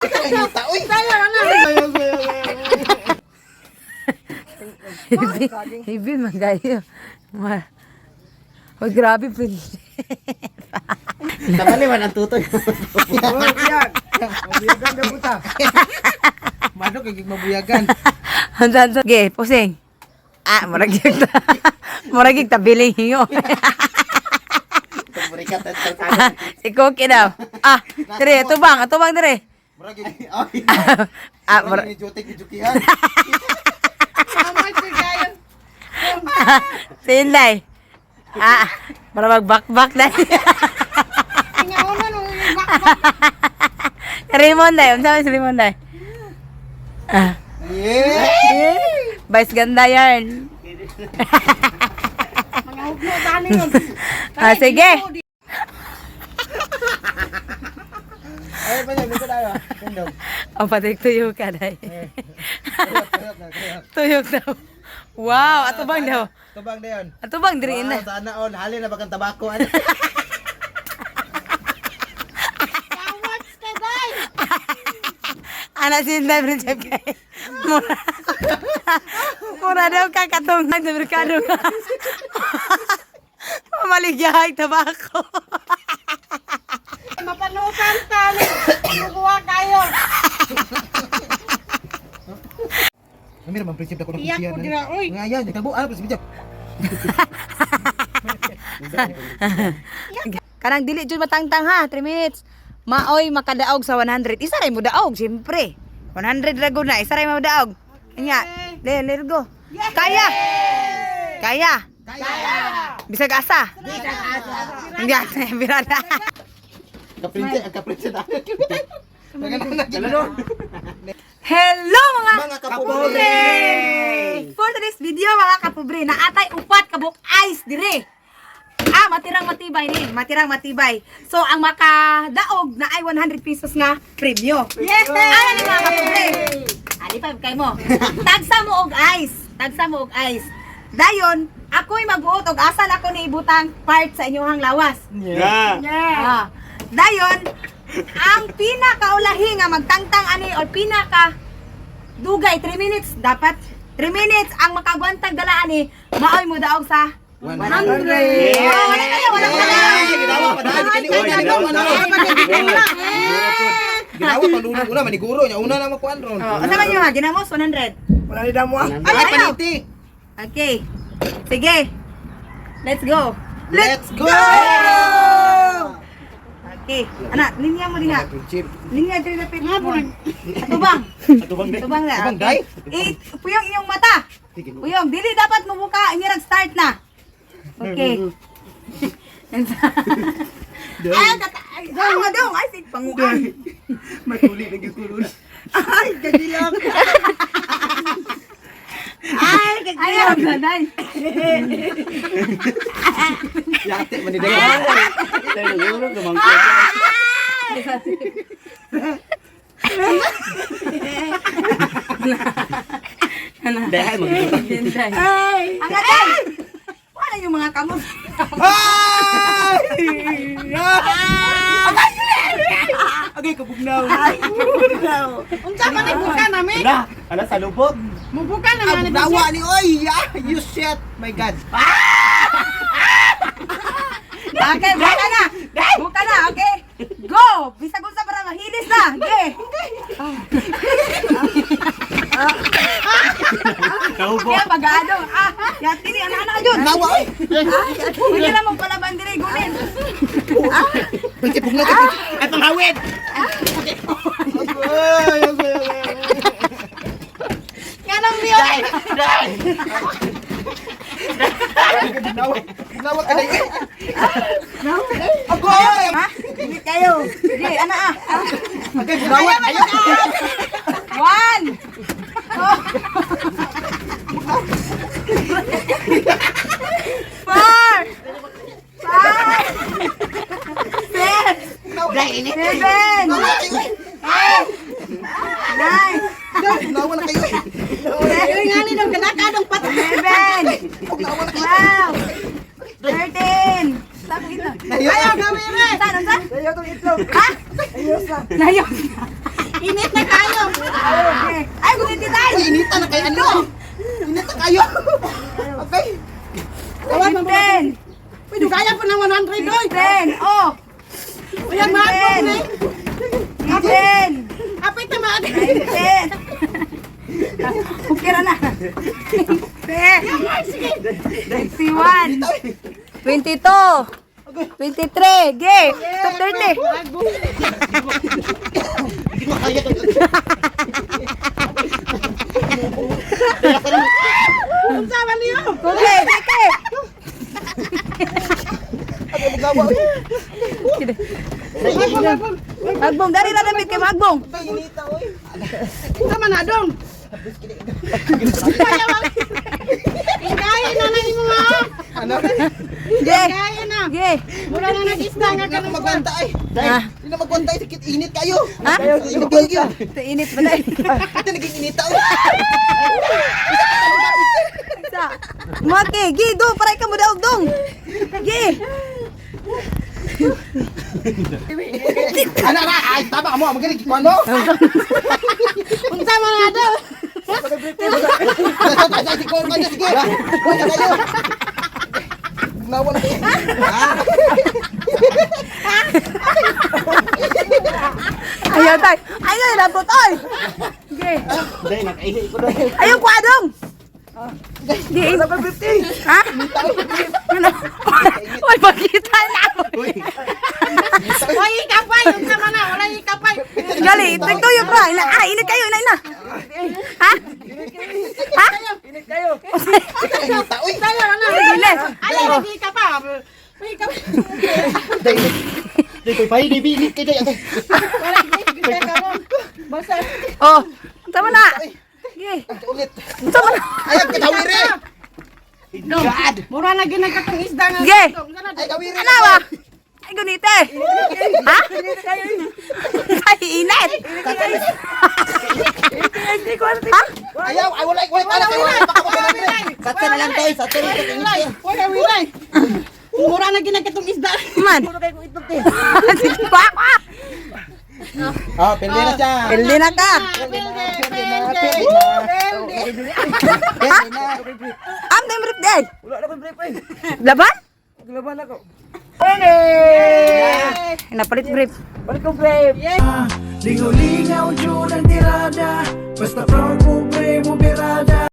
Kita, uy! Sayo na. Sayo, sayo, sayo. Hibi, hibi magayo. Ma. Oh, grabe pwede. Tabali man ang tutoy. Mabuyag. Mabuyagan na puta. Mano kay mabuyagan. Andan sa Ge, pusing. Ah, murag gyud ta. Murag gyud tabiling hingo. Burikat at kalsada. Si Cookie daw. Ah, dire, tubang, tubang dire. Murag yun. Ay. Ah, Murag murag ni Jutik ni Jukihan. Amay ko kayo. Si Inday. Ah, para magbakbak na. Tingaon nung bakbak. Raymond day, unsa man si Raymond day? Ah. Yeah! Vice ganda yarn. Mga hugno tani yun. Ah, sige. Ay, pa niya, tayo. Tindog. Ang patik tuyo ka day. Tuyok, tuyok na, tuyok. Tuyok daw. Wow, atubang daw. Tubang na yun. Atubang diri na. Wow, sana all. Hali na bakang tabako. Ano? Kawat ka day. Ana si Inday Prinsep kay. Mura. Mura daw ka katong sa merkado. Mamaligyahay tabako. Mapanukan tani. Mukuha kayo. Amira, man prinsip ako ng Iyak ko dira, oy. Nga yan, nagtabo. Ano, prinsip Kanang dili jud matangtang ha, 3 minutes. Maoy makadaog sa 100. Isa ray mo daog, siyempre. 100 ra gud na, isa ray mo daog. Nya, le, let go. Kaya. Kaya. Kaya. Bisag asa. Bisag asa. Hindi asa, birada. Kaprinse, ang kaprinse na. Hello mga Mga kapobre! For today's video mga kapobre, naatay upat kabuk ice dire. Ah, matirang matibay ni, matirang matibay. So ang makadaog na ay 100 pesos nga premyo. Yes! Ano ni mga kapobre? Ali pa kay mo. Tagsa mo og ice, tagsa mo og ice. Dayon, ako'y magbuot og asa na ko ni ibutang part sa inyong lawas. Yeah. Yeah. Ah. Dayon, ang pinakaulahi nga magtangtang ani or pinaka dugay 3 minutes dapat 3 minutes ang makagwantag dala ani maoy mo daog sa 100. Oh, wala kayo, wala kayo. Ginawa pa dahil. Kini una na una. Ginawa pa lulo una maniguro nya una na makuan ron. Oh, asa man yun ha? Ginamos 100. Wala ni damo ah. Ay, Ay, paniti. Okay. Sige. Let's go. Let's go! Okay. Ana, linya mo diha. Prinsip. Linya diri dapit. Nga po. Atubang. Atubang day. Atubang na. Atubang, day. Eh, puyong inyong mata. Puyong, dili dapat mubuka, inyong start na. Okay. Ay, kata, ay, ay, madong, ay, sig panguan. Matuli na gyud kulon. Ay, kagilak. Ay, ay, ay, Yate man ni day. Dahil mag- Ay, ang aday. Wala yung mga kamot. Ay! Agay kabugnaw. Unsa man ni buka nami? Ala, ala sa lubog. Mubuka na man ni Nawa ni oy. Ah, you shit. My God. Okay, buka na. Buka na, okay? Go! Bisag unsa para mahilis na. Okay. Kaubo. Kaya pag-aado. Ah, yati ni anak-anak yun. Nawa oy. Pwede na mong palaban diri gunin. Prinsip bugnaw ka prinsip. Ay, panghawid! Ay, ay, ay, ay. Nganong niyo? Bugnaw. Bugnaw ka day. Agoy! Ha? Hindi kayo. Sige, ana ah. Agay bugnaw. Ayaw. One. Two. Four. Five. Six. Seven. Eight. Nine. Bugnaw na kayo. Uy, ngani dong kanaka dong pat. 11, 12, 13. Sabi ito. Ayaw gawin re. Saan, saan? Ayaw tong itlog. Ha? Ayos na. Nayos. Ini Inita na kay ano. Inita kayo. Okay. 10. Uy, dugaya po ng 100 doy. 10. Oh. Uy, ang mahal po. 10. Apay tama. 10. Okay ra na. 10. 21. 22. 23. Ge. Top 30. Hindi ko kaya. Unsa man niyo? Okay, okay. Magbong, dari na damit kay Magbong. Inita oy. Unsa man na dong? Kaya wala. Gaya na na imo ha. Ano? Ge. Gaya na. Ge. Mura na nag-isda nga Hindi na kanang magwanta ay. Ah. Hindi na magwanta ay sakit init kayo. Ha? Init kayo. Ito init ba dahil? Ito naging inita oy. Sa. Maki, gi do paray ka mo daog dong. Gi. Ano na? Ay tama mo, magaling ko ano? Unsa man na dong? Sige, sige. Wala kayo. Nawala kayo. Ayaw tay. Ayaw labot oy. Gi. Dahil nakaihi ko dahil. Ayaw ko adong. Gi. Ha? Ano? Uy, pagkita na. Uy. Hoy, ikapay, unsa man na? Wala ikapay. Gali, tagtuyok ra. Ina, ah, init kayo, ina, ina. Ha? Ha? Inita oy. Tayo na. Sige, Ay, lagi ka pa. Uy, ka. Dahil. Dahil ko'y pahinibinit kay dahil. Wala gid ka karon. Basta Oh, tama na. Gi. Ulit. Tama na. Ay, katawire. God! mura na gid nagkatong isda nga. Ge. Unsa na Ay, kawire. Ano ba? Ay, gunite. Ha? Ay, init. Ha? Ayaw, ay wala, wala, wala, wala, baka wala. Satsa na lang tayo, satsa na lang. Wala wilay. Mura na gid nagkatong isda. Man. Kwa, kwa. Ah, pili na siya. Pili na ka. Pwede, Pili na, pwede. pili na. Pwede. Pili na. Am na yung brief day. Wala na akong brief eh. Laban? Laban ako. Napalit brief. Balik ko brief. Lingaw-lingaw dyan ang tirada. Basta proud mo pre mo birada.